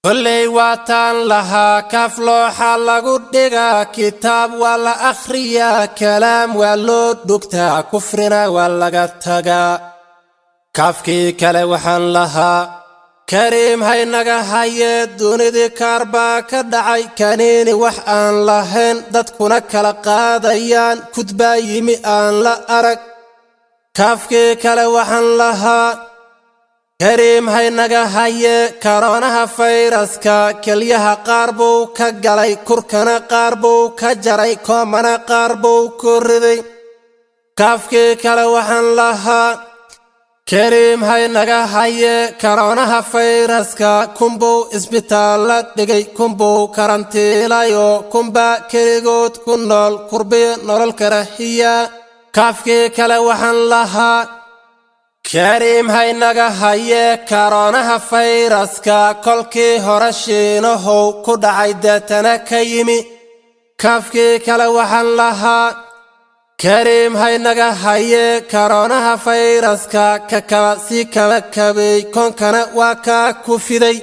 Kolley waataan lahaa kaaf looxa lagu dhigaa, kitaab waa la akhriyaa, kalaam waa loo dhugtaa, kufrina waa laga tagaa. Kaafkii kale waxaan lahaa Kariim haynaga hayee, dunidii kaar baa ka dhacay, kaniini wax aan lahayn dadkuna kala qaadayaan, kudbaa yimi aan la arag. Kaafkii kale waxaan lahaa Kariim haynaga hayee, karoonaha fayraska kelyaha qaar buu ka galay, kurkana qaar buu ka jaray, koomana qaar buu ku riday. Kaafkii kale waxaan lahaa Kariim haynaga hayee, karoonaha fayraska kunbuu isbitaalla dhigay, kunbuu karantiilayo, kunbaa keligood ku nool kurbiyo nolol karahiya. Kaafkii kale waxaan lahaa Kariim haynaga hayee, karoonaha fayraska kolkii hore Shiinahow ku dhacay, deetana ka yimi. Kaafkii kale waxaan lahaa Kariim haynaga hayee, karoonaha fayraska ka kaba sii kaba kabeey, koonkana waa kaa ku fiday.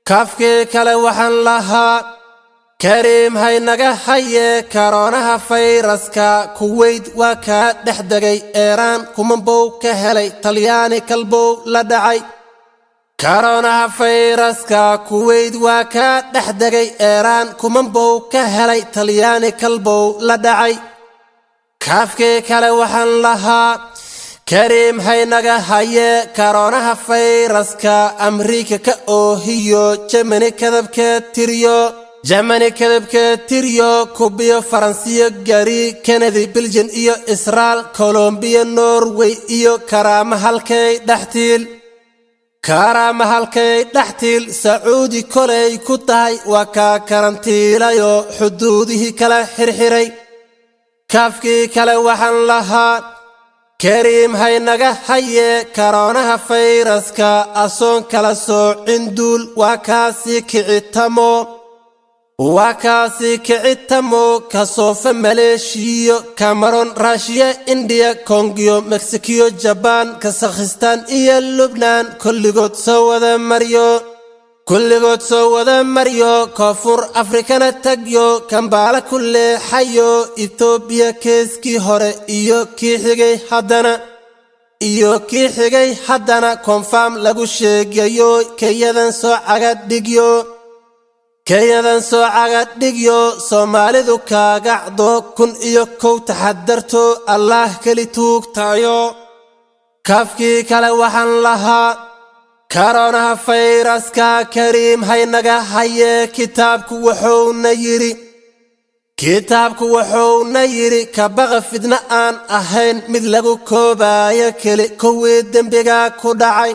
Kaafkii kale waxaan lahaa Kariim haynaga hayee, karoonaha fayraska Kuweyt waa kaa dhex degay, Eeraan kumanbow ka helay, Talyaani kalbow la dhacay. Karoonaha fayraska Kuweyt waa kaa dhex degay, Eeraan kumanbow ka helay, Talyaani kalbow la dhacay. Kaafkii kale waxaan lahaa Kariim haynaga hayee, karoonaha fayraska Amriika ka oohiyo, Jemani kadabkeed tiriyo, Jemani kadabkeed tiriyo, Kubiyo, Faransiyo, Gari, Kanadi, Biljin iyo Israel, Kolombiya, Norway iyo karaama halkay dhextiil, karaama halkay dhextiil, Sacuudi kolay ku tahay waa kaa karantiilayo, xuduudihii kala xirxiray. Kaafkii kale waxaan lahaa Kariim haynaga hayee, karoonaha fayraska asoon kala soocin duul waa kaasii kicitamo, waa kaasii kicitamo, kasoofa Maleeshiyo, Kameron, Raashiya, Indiya, Kongiyo, Meksikiyo, Jabaan, Kasakhistaan iyo Lubnaan, kulligood soo wada maryo, kulligood soo wada maryo, Koonfur Afrikana tagyo, Kambaala ku leexayo, Etoobiya keeskii hore iyo kii xigay haddana, iyo kii xigay haddana confirm lagu sheegayo, Kenyadan soo caga dhigyo, Kenyadan soo caga dhigyo, Soomaalidu kaagacdo, 1001 taxadarto, Allaah keli tuugtayo. Kaafkii kale waxaan lahaa karoonaha fayraska Kariim haynaga hayee, kitaabku wuxuuna yidhi, kitaabku wuxuuna yidhi, kabaqa fidna aan ahayn mid lagu koobaayo keli kuwii dembiga ku dhacay.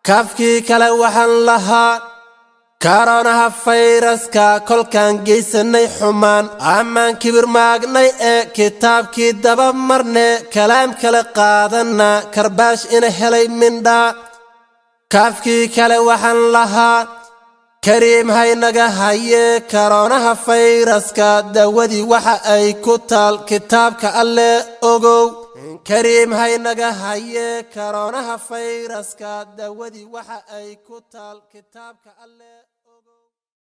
Kaafkii kale waxaan lahaa karoonaha fayraska kolkaan geysanay xumaan amaan kibir maagnay ee kitaabkii daba marne, kalaam kale qaadana, karbaash ina helay mindhaa. Kaafkii kale waxaan lahaa Kariim haynaga hayee, karoonaha fayraska dawadii waxa ay ku taal kitaabka Alle ogow. Kariim haynaga hayee, karoonaha fayraska dawadii waxa ay ku taal kitaabka Alle.